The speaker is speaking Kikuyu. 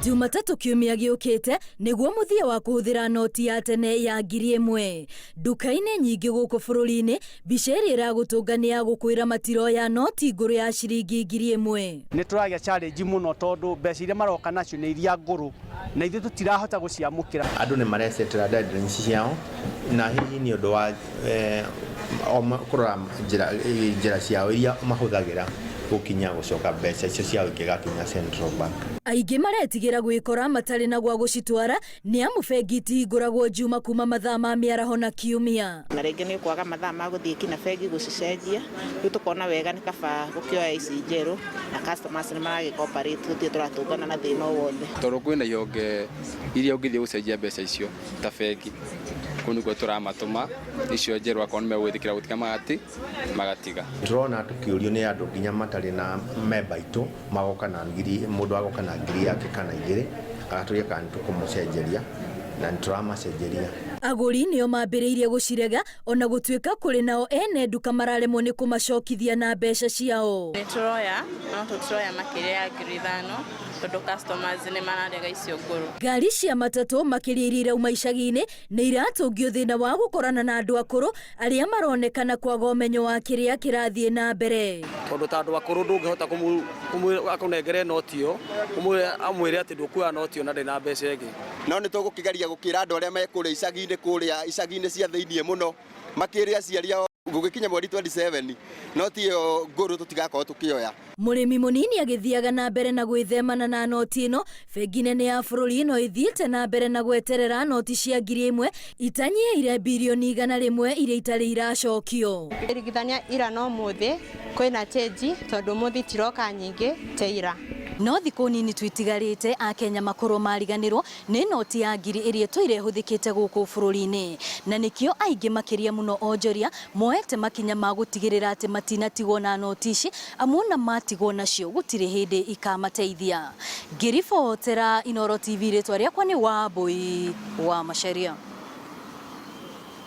Jumatatũ kiumia gĩũkĩte nĩguo mũthia wa kũhũthĩra noti ya tene ya 1000. Nduka-inĩ nyingĩ gũkũ bũrũri-inĩ, mbica ĩrĩa ĩragũtũnga nĩ ya gũkwĩra matiroya noti ngũrũ ya ciringi 1000. Nĩ tũragĩa challenge mũno tondũ mbeca iria maroka nacio nĩ iria ngũrũ na ithuĩ tũtirahota gũciamũkĩra. Andũ nĩ marecetera deadlines ciao na hihi nĩ ũndũ wa o kũrora njĩra ciao iria mahũthagĩra gũkinya gũcoka mbeca icio ciao ingĩgakinya Central Bank. Aingĩ maretigĩra gwĩkora matarĩ na gwa gũcitwara nĩ amu bengi itihingũragwo Njuma kuma mathaa ma mĩaraho na Kiumia. Na rĩngĩ nĩ ũkwaga mathaa ma gũthiĩ kinya bengi gũcicenjia, rĩu tũkona wega nĩ kaba gũkĩoya ici njerũ na customers nĩ maragĩ cooperate gũtirĩ tũratũngana na thĩna o wothe. Tondũ kwĩna ihonge iria ũngĩthiĩ gũcenjia mbeca icio ta bengi, kũu nĩkuo tũramatũma icio njerũ akorwo nĩ megwĩtĩkĩra gũtiga magatiga. Tũrona tũkĩũrio nĩ andũ nginya matarĩ na memba aitũ magoka na ngiri, mũndũ agoka na ngiri yake kana igĩrĩ agatũria kana nĩ tũkũmũcenjeria na nĩ tũramacenjeria. Agũri nĩo mambĩrĩirie gũcirega ona gũtuĩka kũrĩ nao ene nduka mararemwo nĩ kũmacokithia na mbeca ciao. Nĩ tũroya no tũtiroya makĩria ya 5000 tondũ customers nĩ mararega icio ngũrũ. Ngari cia matatũ makĩria iria irauma icagi-inĩ nĩ iratũngio thĩna wa gũkorana na andũ akũrũ arĩa maronekana kwaga ũmenyo wa kĩrĩa kĩrathiĩ na mbere. Tondũ ta andũ akũrũ ndũngĩhota akũnengere noti ĩyo amwĩre atĩ ndũkuoya noti ĩyo na ndĩ na mbeca ĩngĩ. No nĩ tũgũkĩgeria gũkĩra andũ arĩa me kũrĩa icagi-inĩ kũrĩa icagi-inĩ cia thĩiniĩ mũno makĩre aciari ao gũgĩkinya mweri 27 noti ĩyo ngũrũ tũtigakorwo tũkĩoya. Mũrĩmi mũnini agĩthiaga na mbere na gwĩthemana na noti ĩno, bengi nene ya bũrũri no ĩthiĩte na mbere na gweterera noti cia 1000 itanyihĩire birioni 100 iria itarĩ iracokio. Ringithania ira na ũmũthĩ kwĩna change tondũ ũmũthĩ itiroka nyingĩ ta ira. No thikũ nini tu itigarĩte Akenya makorwo mariganĩrwo nĩ noti ya ngiri ĩrĩa ĩtũire ĩhũthĩkĩte gũkũ bũrũri-inĩ. Na nĩkĩo aingĩ makĩria mũno onjoria moete makinya ma gũtigĩrĩra atĩ matinatigwo na noti ici amu ona matigwo nacio gũtirĩ hĩndĩ ikamateithia. Ngĩribotera Inooro TV rĩtwa rĩakwa nĩ Wambũi wa Macharia.